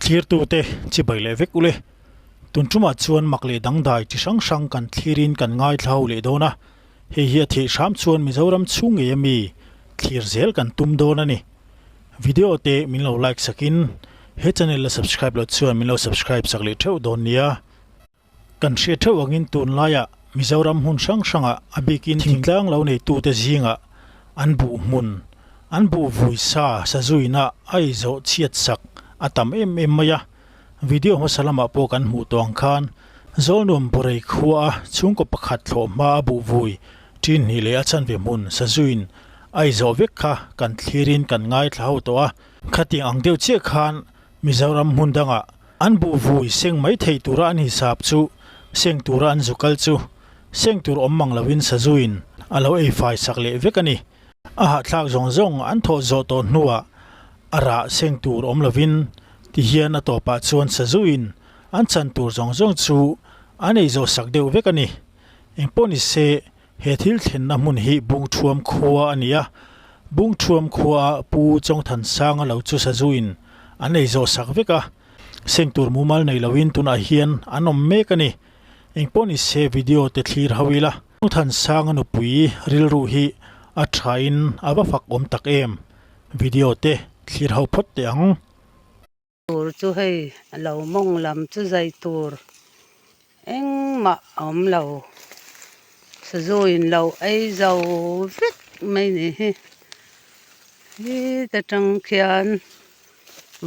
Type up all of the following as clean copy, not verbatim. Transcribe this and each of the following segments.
Thlirtute chibai leh vek ule. Tun tumah chuan mak leh dangdai chi hrang hrang kan thlirin kan ngaithla ho leh dawn a. Hei hi a theih hram chuan Mizoram chhung ngei ami thlir zel kan tum dawn a ni. Video te min lo like sakin he channel la subscribe loh chuan min lo subscribe sak leh theuh dawn nia. Kan hriat theuh angin tunlaiah Mizoram hmun hrang hrangah a bikin thingtlang lo neitute zingah an buh hmun, an buh vui sa sazuina a eizawh chhiat sak a tam em em mai a. Video hmasa lamah pawh kan hmuh tawh ang khan Zawlnuam Borei khua a chhungkaw pakhat thlawh hma a buh vui ṭin hnih leh a chanve hmun sazuin a eizawh vek kha kan thlirin kan ngaithla ho tawh a. Khatiang ang deuh chiah khan Mizoram hmun dangah an buh vui seng mai thei tura an hisap chu seng tura an zu kal chu seng tur awm mang loin sazuin a lo ei fai sak leh vek a ni. A hahthlak zawng zawng an thawh zawh tawh hnuah a rah seng tur awm lovin ti hian a tawpah chuan sazuin an chan tur zawng zawng chu an ei zawh sak deuh vek a ni. Engpawh ni se He thil thlenna hmun hi Bungthuam khua a ni a, Bungthuam khuaa Pu Chawngthansanga lo chu sazuin an ei zawh sak vek a, seng tur mumal nei loin tunah hian an awm mek a ni. Engpawh ni se video te thlir ho ila. Chawngthansanga nupui rilru hi a thain a va fak awm tak em? Video te thlir ho phawt teh ang. Tur chu hei a lo mawng lam chu zai tur engmah a awm lo sazu in lo ei zo vek mai ni hi heta tang khian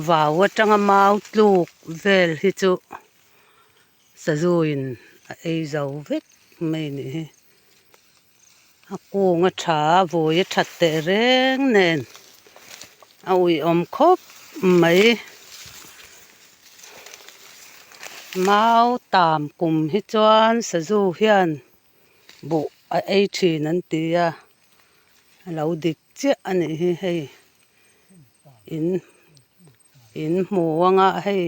vau atanga mau tluk vel hi chu sazu in a ei zo vek mai ni hi. A kung a tha a vui a that teh reng nen a uiawm khawp mai mau tam kum hi chuan sazu hian buh a ei thin an ti a a lo dik chiah a nih hi hei in in hmu anga hei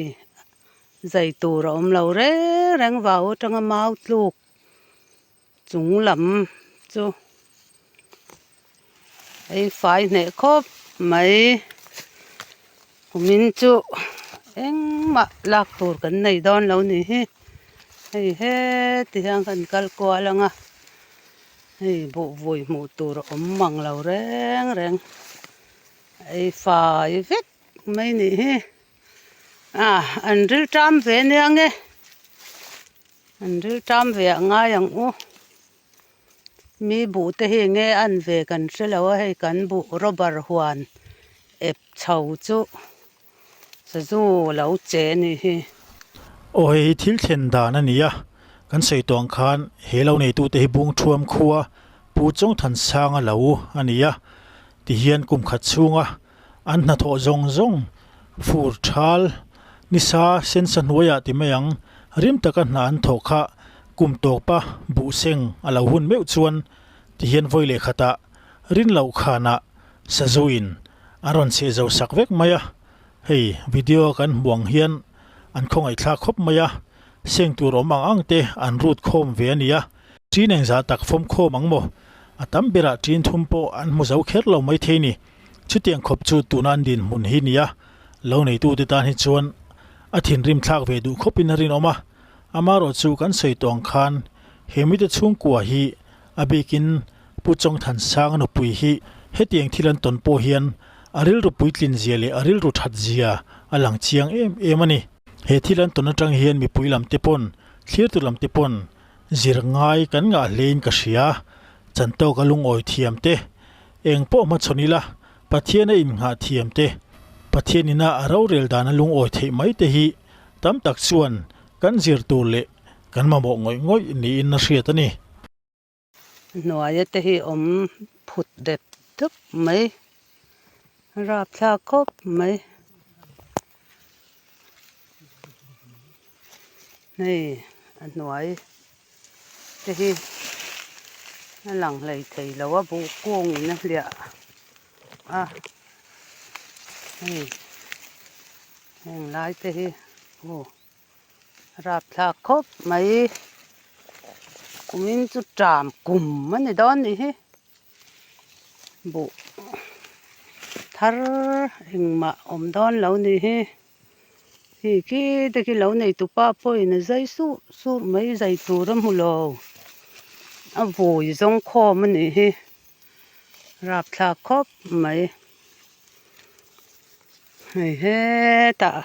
zai tur a awm lo reng reng vau atanga mau tluk. Chung lam chu ei fai hneh khawp mai kumin chu engmah lak tur kan nei dawn lo ni hi hei heti hian kan kal kual ang a hei buh vui hmuh tur a awm mang lo reng reng ei fai vek mai ni hi ah an rilṭam ve nia nge. An rilṭam ve ah ngai ang u. Mi buh te hi nge an ve kan hre lo a, hei kan buh rubber huan ep chho chu sazu lo che a nih hi. Aw hei hi thil thlen dan a ni a, kan sawi tawh ang khan he lo neitute hi Bungthuam khua Pu Chawngthansanga lo a ni a, tihian kum khat chhunga An hnathawh zawng zawng fur thal nisa sensa hnuaiah ti mai ang, rim taka hna an thawh kha kum tawpa buh seng a lo hun meuh chuan ti hian vawi leh khatah rin loh khanah sazuin an rawn cheh zo sak vek mai a, hei video a kan hmuh ang hian an khawngaihthlak khawp mai a, seng tur awm ang ang te an rut khawm ve a ni a, ṭin engzah tak fawm khawm ang maw? A tam berah ṭin thum pawh an hmu zo kher lo maithei ni. Chutiang khawp chu tuna an dinhmun hi nia, lo neitute tan hi chuan a thinrim thlak ve duh khawpin a rinawm a. Amaherawh chu kan sawi tawh ang khan he mite chhungkua hi a bikin Pu Chawngthansanga nupui hi hetiang thil an tawn pawh hian a rilru puitlin zia leh a rilru that zia a lang chiang em em a ni. He thil an tawn atang hian mipui lam te pawn, thlirtu lam te pawn zir ngai kan ngah hlein ka hria. Chantawka lungawi thiam te, Eng pawh hmachhawn ila, Pathian a innghah thiam te, Pathian ina a rorel dana lungawi theih mai te hi tam tak chuan kan zir tur leh kan mamawh ngawih ngawih niin a hriat a ni. Hnuaia te hi awm phut dep dup mai, rapthlak khawp mai. Hei a hnuai. Te hi a lang hlei thei lo a buh kung in a hliah a hei heng lai te hi aw rapthlak khawp mai kumin chu ṭam kum a ni dawn nih hi buh thar engmah awm dawn lo nih hi. Hei khi te khi lo nei tupa pawhin a zai suh suh mai zai tur a hmu lo a vui zawng khawm a nih hi rapthlak khawp mai hei hetah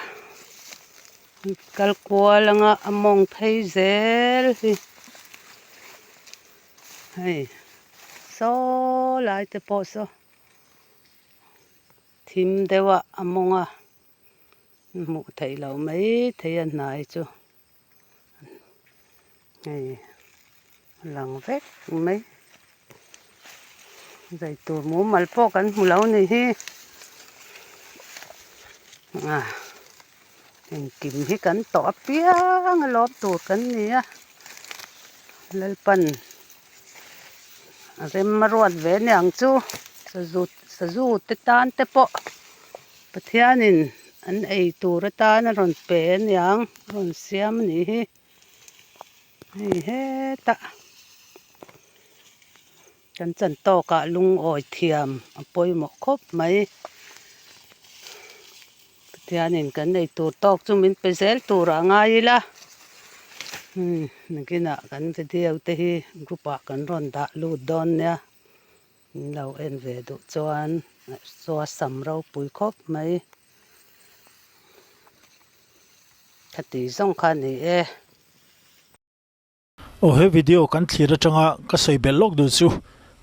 kal kual anga a mawng phei zel hi hei saw lai te pawh saw thim deuh a a mawng a. Hmuh theih loh mai thei a hnai chu hei a lang vek mai zai tur mumal pawh kan hmu lo ni hi ah engkim hi kan tawh apiang a lawm tur kan ni a Lalpan a rem a ruat ve aniang chu sazu sazu te tan te pawh. Pathianin an ei tur atan a rawn pe aniang a rawn siam a nih hi hei hetah kan chan tawkah lungawi thiam a pawimawh khawp mai Pathianin kan ei tur tawk chu min pe zel turah ngai ila nakinah kan video te hi group ah kan rawn dah lut dawn nia. Min lo en ve duh chuan saw sam ropui khawp mai. Khati zawng kha a ni e. Aw he video kan thlir atanga ka sawi belh lawk duh chu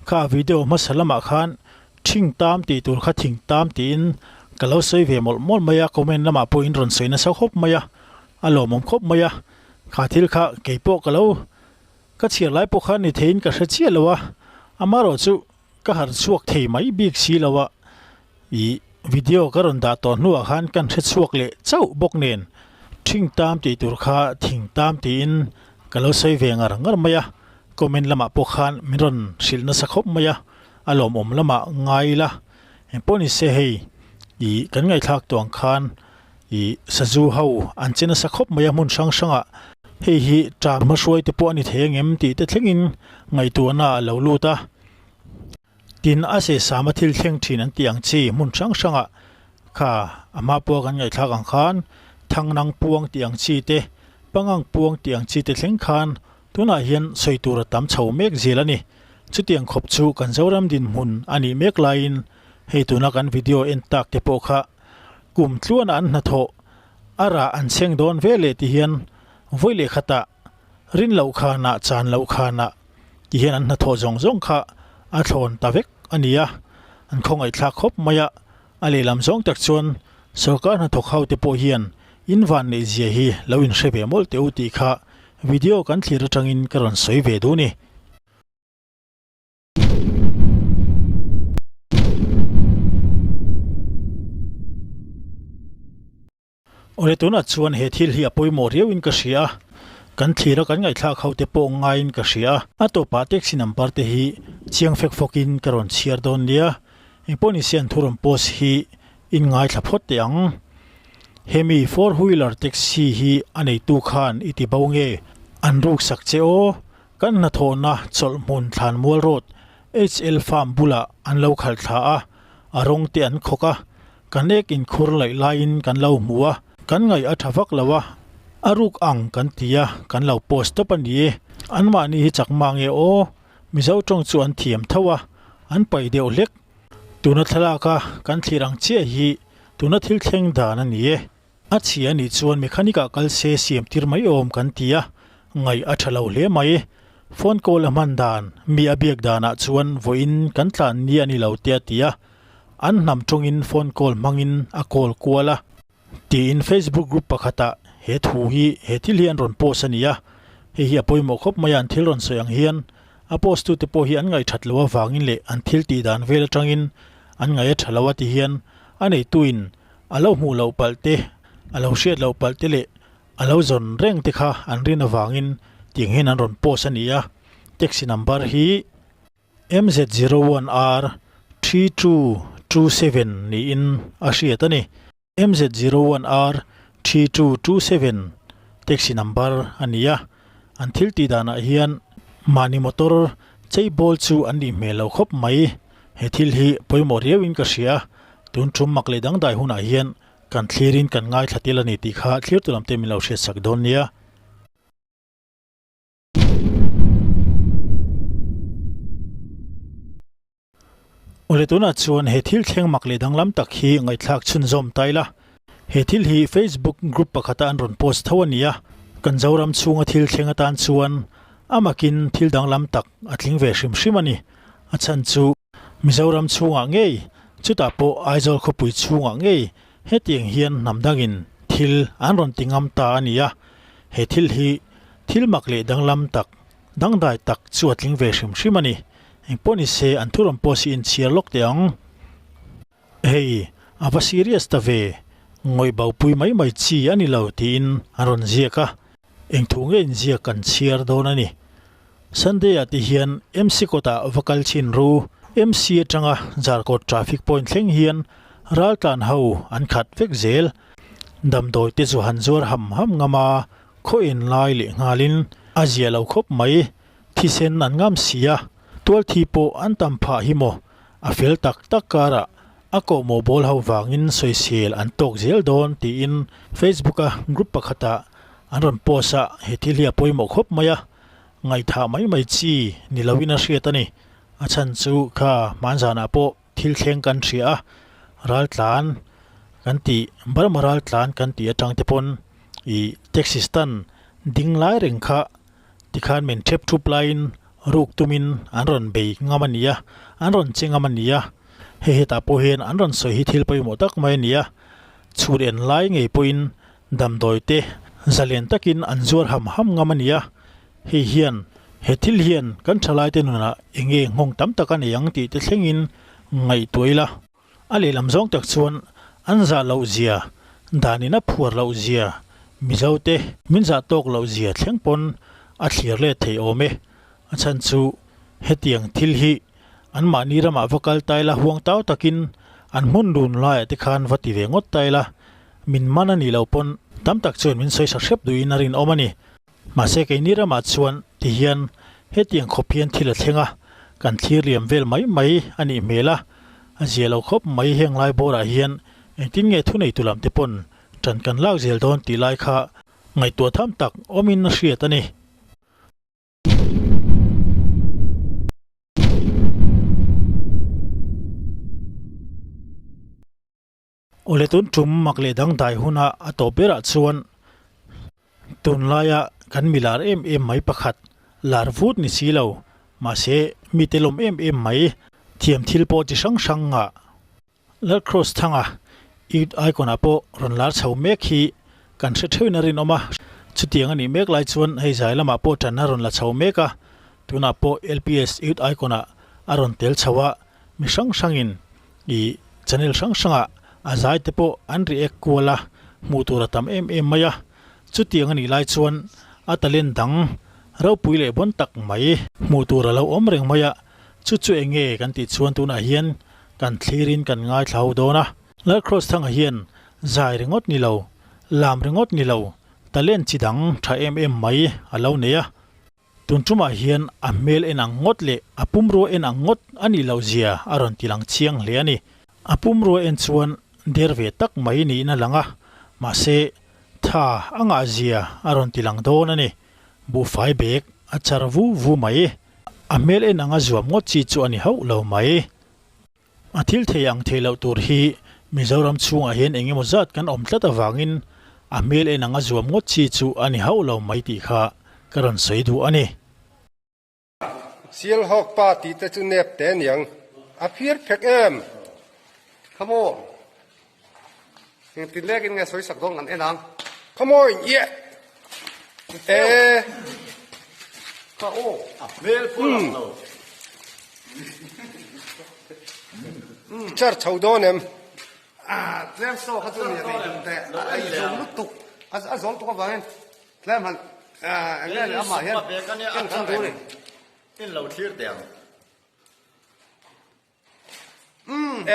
kha video hmasa lamah khan thing tam tih tur kha thing tam tiin ka lo sawi ve mawlh mawlh mai a comment lamah pawh in rawn sawi nasa khawp mai a a lawmawm khawp mai a kha thil kha keipawh ka lo Ka chhiar lai pawh khan ni theiin ka hre chiah lo a, amaherawh chu ka harh chhuak thei mai bik si lo a, ih video ka rawn dah tawh hnuah khan kan hre chhuak leh chauh bawk nen thing tam tih tur kha thing tam tiin ka lo sawi ve ngar ngar mai a, comment lamah pawh khan min rawn hrilh nasa khawp mai a, a lawmawm lamah ngai ila engpawh ni se hei ih kan ngaihthlak tawh ang khan Ih, sazu ho an che nasa khawp mai a hmun hrang hrangah hei hi ṭam hmahruai te pawh a ni thei angem tih te thlengin ngaihtuahna a lo lut a. Tin, a sehsama thil thleng ṭhin an tih ang chi hmun hrang hrangah kha a hma pawha kan ngaihthlak ang khan Thangnang puang tih ang chi te, Pangang puang tih ang chi te thleng khan tunah hian sawi tur a tam chho mek zel a ni. Chutiang khawp chu kan Zoram dinhmun a nih mek laiin hei tuna kan video en tak te pawh kha Kum tluana an hnathawh a rah an chheng dawn ve leh ti hian vawi leh khatah rin loh khanah chan loh khanah ti hian an hnathawh zawng zawng kha a thlawn ta vek a ni a, an khawngaihthlak khawp mai a, a lehlam zawng tak chuan sorkar hnathawk ho te pawh hian in van neih zia hi lo inhre ve mawlh teh u tih kha video kan thlir atangin ka rawn sawi ve duh ni. Awle tunah chuan he thil hi a pawimawh riauin ka hria a, kan thlir a kan ngaihthlak ho te pawh ngaiin ka hria a. A tawpah taxi number te hi chiang fek fawkin ka rawn chhiar dawn nia, engpawh ni se an thu rawn post hi in ngaithla phawt teh ang. Hemi four wheeler taxi hi a neitu khan i ti bo nge an ruksak che aw? Kan hnathawhna chawlhhmun Thlanmual Road, HL Farm bulah an lo khalh thla a, a rawng te an khawk a, kan ek inkhur laih laiin kan lo hmu a, kan ngaih a tha vak lo a, a ruk ang kan ti a, kan lo post tawp a ni e. Anmahni hi chak mang e aw, Mizo tawng chu an thiam tho a, an paih deuh hlek. Tuna thlalaka kan thlir ang chiah hi tuna thil thleng dan a ni e. A chhia anih chuan mechanic ah kal se siam tir mai awm kan ti a, ngaih a tha lo hle mai. Phone call a hman dan, mi a biak danah chuan vawiin kan tlan ni a ni lo te a ti a, an hnam tawngin phone call hmangin a call kual a. Tiin Facebook group pakhatah he thu hi he thil hi an rawn post a ni a, hei hi a pawimawh khawp mai a an thil rawn sawi ang hian a post tute pawh hi an ngaihthat loh avangin leh an thil tih dan vel atangin an ngaih a tha lo a ti hian a neituin A lo hmuh loh palh te, a lo hriat loh palh te leh a lo zawn reng te kha an rin avangin tiang hian an rawn post a ni a. Taxi number hi MZ01R 3227 niin a hriat a ni. MZ01R 3227 taxi number a ni a. An thil tih danah hian mahni motor chei bawl chu an nih hmel lo khawp mai. He thil hi pawimawh riauin ka hria. Tun tum mak leh dangdai hunah hian kan thlirin kan ngaithla tel a ni tih kha thlirtu lam te min lo hriatsak dawn nia. Awle tunah chuan he thil thleng mak leh danglam tak hi ngaihthlak chhunzawm ta ila. He thil hi Facebook group pakhata an rawn post tho a ni a, kan Zoram chhunga thil thleng atan chuan a makin thil danglam tak a tling ve hrim hrim a ni. A chhan chu Mizoram chhungah ngei, chutah pawh Aizawl khawpui chhungah ngei hetiang hian hnam dangin thil an rawn ti ngam ta a ni a. He thil hi thil mak leh danglam tak Dangdai tak chu a tling ve hrim hrim a ni. Engpawh ni se an thuram pawh si inchhiar lawk teh ang. Hei, a va serious ta ve, ngawih bopui mai mai chi a ni lo tiin an rawn ziak a. Eng thu nge inziak kan chhiar dawn a ni. Sunday ah ti hian MC kawtah va kal chhin ru. MC atanga Zarkawt traffic point thleng hian raltlan ho an khat vek zel. Damdawi te chu han zuar ham ham ngam a, Khaw en lai leh nghalin a zia lo khawp mai, thisen an ngam si a, tual thi pawh an tam phah hi maw, a fel tak tak karah a kawhmawh bawl ho vangin sawisel an tawk zel dawn tiin Facebook a group pakhatah an rawn post a, he thil hi a pawimawh khawp mai a, ngaihthah mai mai chi ni loin a hriat a ni, a chhan chu kha hmanzanah pawh thil thleng kan hria a, raltlan kan tih Burma raltlan kan tih atang te pawn ih taxi stand ding lai reng kha tikhan min thep thup laiin ruk tumin an rawn bei ngam a ni a, an rawn che ngam a ni a, hei hetah pawh hian an rawn sawi hi thil pawimawh tak mai a ni a, chhut en lai ngei pawhin damdawi te zalen takin an zuar ham ham ngam a ni a. Hei hian he thil hian kan thalaite nunah eng nge nghawng tam tak a nei ang tih te thlengin ngaihtuah ila. A lehlam zawng tak chuan an zah loh zia, danin a phuar loh zia, Mizote min zah tawk loh zia thleng pawn a thlir let thei awm e. A chhan chu hetiang thil hi anmahni ramah va kal ta ila huang tau takin an hmun run laiah te khan va ti ve ngawt ta ila min man a nih loh pawn tam tak chuan min sawi sak hrep duhin a rinawm a ni. Mahse keini ramah chuan ti hian hetiang khawp hian thil a thleng a, kan thlir liam vel mai mai a nih hmel a, a zia lo khawp mai heng lai bawrah hian engtin nge thuneitu lam te pawn ṭan kan lak zel dawn tih lai kha ngaihtuah tham tak awmin a hriat a ni. Awle tun tum mak leh dangdai huna a tawp berah chuan tunlaia kan mi lar em em mai pakhat lar vut ni si lo mahse mite lawm em em mai thiam thil pawh chi hrang hrang ngah Lalcross Thanga Youth Icon ah pawh rawn lar chho mek hi kan hre theuhin a rinawm a, chutiang a nih mek lai chuan hei zai lamah pawh tanna rawn la chho mek a, tunah pawh LPS Youth Icon ah a rawn tel chho a. Mi hrang hrangin ih channel hrang hrangah a zai te pawh an react kual a, hmuh tur a tam em em mai a. Chutiang a nih lai chuan a talent dang ropui leh bawn tak mai hmuh tur a lo awm reng mai a, chu chu eng nge kan tih chuan tunah hian kan thlirin kan ngaithla ho dawn a. Lalcross Thanga hian zai ringawt ni lo, lam ringawt ni lo, talent chi dang tha em em mai a lo nei a. Tun tumah hian a hmel en ang ngawt leh a pumrua en ang ngawt a nih loh zia a rawn ti lang chiang hle a ni. A pumrua en chuan der ve tak mai niin a lang a, mahse tha a ngah zia a rawn ti lang dawn a ni. Buhfai bag a char vu vu mai. A hmel en anga zuam ngawt chi chu a ni hauh lo mai. A thil thei ang thei loh tur hi Mizoram chhungah hian eng emaw zat kan awm tlat avangin a hmel en anga zuam ngawt chi chu a ni hauh lo mai tih kha ka rawn sawi duh a ni. Sialhawk pa tih te chu nep te aniang a phir phek em? Kha maw? Engtin lekin nge sawi sak dawn kan en ang. Kha maw in ieh e. Kha aw. A hmel pawh lang lo. Char chho dawn em? Tlem saw kha chu nia nei dun teh. A i zawm lutuk. A zawm tuk avangin tlem han eng nge leh amah hian ken khan tur ni. In lo thlir teh ang.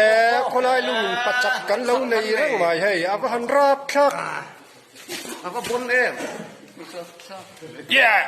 E, khawlai lung in pachak kan lo nei reng mai hei, a va han rap thlak. A va bon em. Yeah!